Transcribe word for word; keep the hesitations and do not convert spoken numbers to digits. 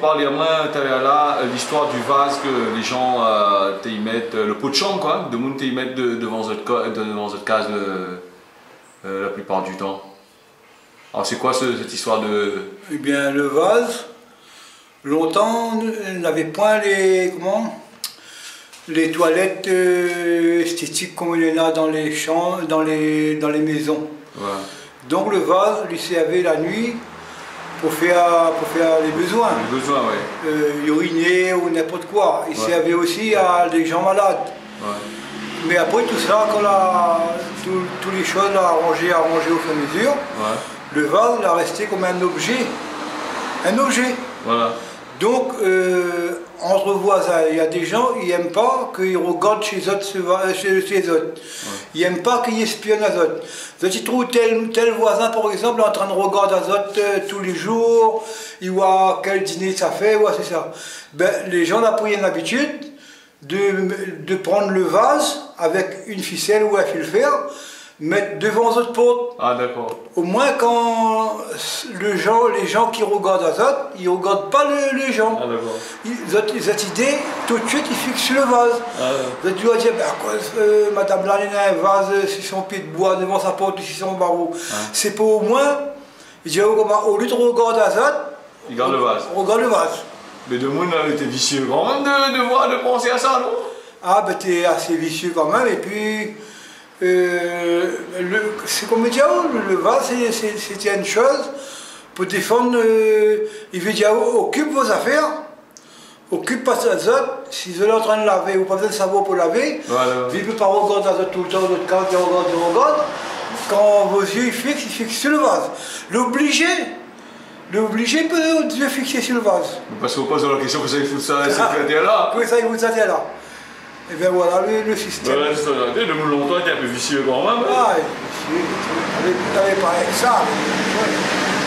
Parl amoin talèr la, euh, listoir du vaz ke lé jan, euh, té i mèt, euh, le po de shanm, koi, demoun té i mèt de-, devan zot ka-, de-, devan zot kaz, euh, euh, la plipar du tan. Alor, sé koi se, sèt istoir de... Ébin, le vaz, lontan, navé poin lé, koman, lé toilèt, euh, estétik konm néna dan lé shanm, dan lé, dan lé mézon. Ouais. Donk le vaz, li sèrv la nuit pou fé, pou fé lé bezoin. Lé bezoin, ouais. Euh, iriné ou ninport koi. Li sèrv osi a dé jan malad. Ouais. Mé apré tousa, kan la, tout, tout lé shoz la aranzé, aranzé o fur é a mezir, ouais, le vaz la rès konm in objé. In objé. Voilà. Donk, euh, ant voizin, néna dé jan, i èm pa ke i rogard shé zot, shé va-, shé, shé zot. Ouais. I èm pa ke i éspion azot. Zot i trouv tèl, tèl voizin, par égzanp, antrin rogard azot, euh, tou lé zour, i voi kèl diné sa fé, ouais, sé sa. Bin, lé jan la pri in abitid de, de pran le vaz avèk in fisèl ou in fil fèr, mèt devan zot port. Ah, dakor. Omoin, kan le jan, lé jan ki rogard azot, i rogard pa le, le jan. Ah, dakor. I, zot, zot idé, tout suit, i fiks su le vaz. Ah, ouais. Zot i doi dir, bin, akoz, euh, madam la, néna in vaz, euh, si son pié de boi, devan sa port, si son baro. Ah. Sé pou omoin, i di, oh, koman, olié de rogard azot, i gard le vaz. Rogard le vaz. Mé demoun, euh, té visié kanmèm de, de voir, de pansé a sa, non ? Ah, bin, té asé visié kanmèm, épi, euh, le, sé konm mi di, oh, le, le vaz, sé, sé, sété in shoz pou défann, euh, i vé dir, oh, okip vo zafèr, okip pa sa zot, si zot lé antrin lavé, ou pa bezoin savon pou lavé, voilà, ouais, vi pé pa rogard azot toultan, zot kaz, rogard, rogard. Kan vo zié i fiks, i fiks su le vaz. Lé oblizé, lé oblizé pé zié fiksé su le vaz. Parske ou poz la késtion, kosa i fout sa, sé... Ah, kosa i fout sa atèr la ? Ébin voilà le, le sistèm. Ouais, sé sa, demoun lontan té in pé visié kanmèm, hein. Ah, visié, navé, navé pa èk sa, mé, ouais.